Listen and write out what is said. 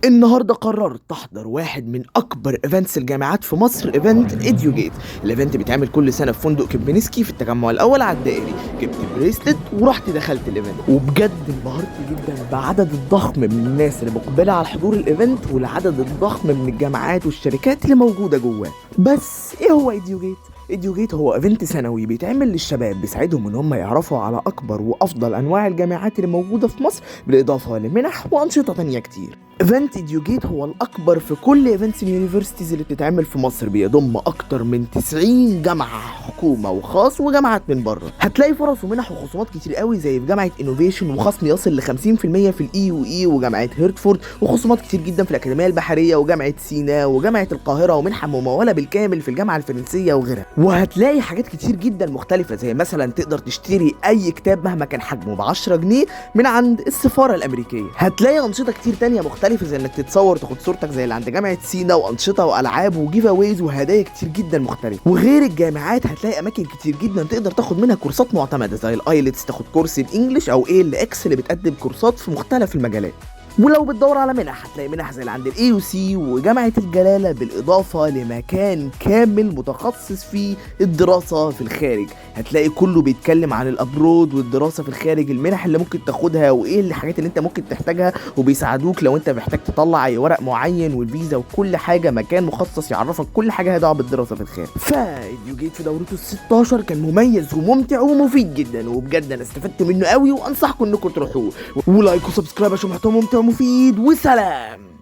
النهارده قررت احضر واحد من اكبر events الجامعات في مصر، event EduGate. ال event بيتعمل كل سنة في فندق كمبينسكي في التجمع الاول على الدائري. جبت bracelet ورحت دخلت ال event، وبجد انبهرت جدا بعدد الضخم من الناس اللي مقبله على حضور ال event، والعدد الضخم من الجامعات والشركات اللي موجودة جواه. بس ايه هو EduGate؟ EduGate هو event سنوي بيتعمل للشباب، بيساعدهم ان هم يعرفوا على اكبر وافضل انواع الجامعات اللي موجودة في مصر، بالاضافة لمنح وانشطه تانية كتير. event EduGate هو الاكبر في كل events ال universities اللي بتتعمل في مصر، بيضم اكتر من 90 جامعه حكومة وخاص وجامعات من بره. هتلاقي فرص ومنح وخصومات كتير قوي، زي في جامعه Innovation وخصم يصل ل 50% في ال AUE، وجامعة هيرتفورد، وخصومات كتير جدا في الاكاديمية البحرية وجامعة سيناء وجامعة القاهره، ومنحه مموله بالكامل في الجامعة الفرنسية وغيرها. وهتلاقي حاجات كتير جدا مختلفه، زي مثلا تقدر تشتري اي كتاب مهما كان حجمه ب 10 جنيه من عند السفارة الامريكيه. هتلاقي انشطة كتير تانية مختلفه، زي انك تتصور تاخد صورتك زي اللي عند جامعه سينا، وانشطه والعاب و giveaways وهدايا كتير جدا مختلفه. وغير الجامعات هتلاقي اماكن كتير جدا تقدر تاخد منها كورسات معتمده، زي ال IELTS، تاخد كورس ال English، او ALX اللي بتقدم كورسات في مختلف المجالات. ولو بتدور على منح هتلاقي منح زي اللي عند ال AUC وجامعة الجلاله، بالاضافة لمكان كامل متخصص في الدراسة في الخارج. هتلاقي كله بيتكلم عن ال abroad والدراسة في الخارج، المنح اللي ممكن تاخدها وايه الحاجات اللي انت ممكن تحتاجها، وبيساعدوك لو انت محتاج تطلع اي ورق معين والفيزا وكل حاجه. مكان مخصص يعرفك كل حاجة لها دعوه بالدراسة في الخارج. ف EduGate في دورته ال 16 كان مميز وممتع ومفيد جدا، وبجد انا استفدت منه قوي، وانصحكم انكم تروحوه. و like و subscribe عشان محتوى ممتع ومفيد، وسلام.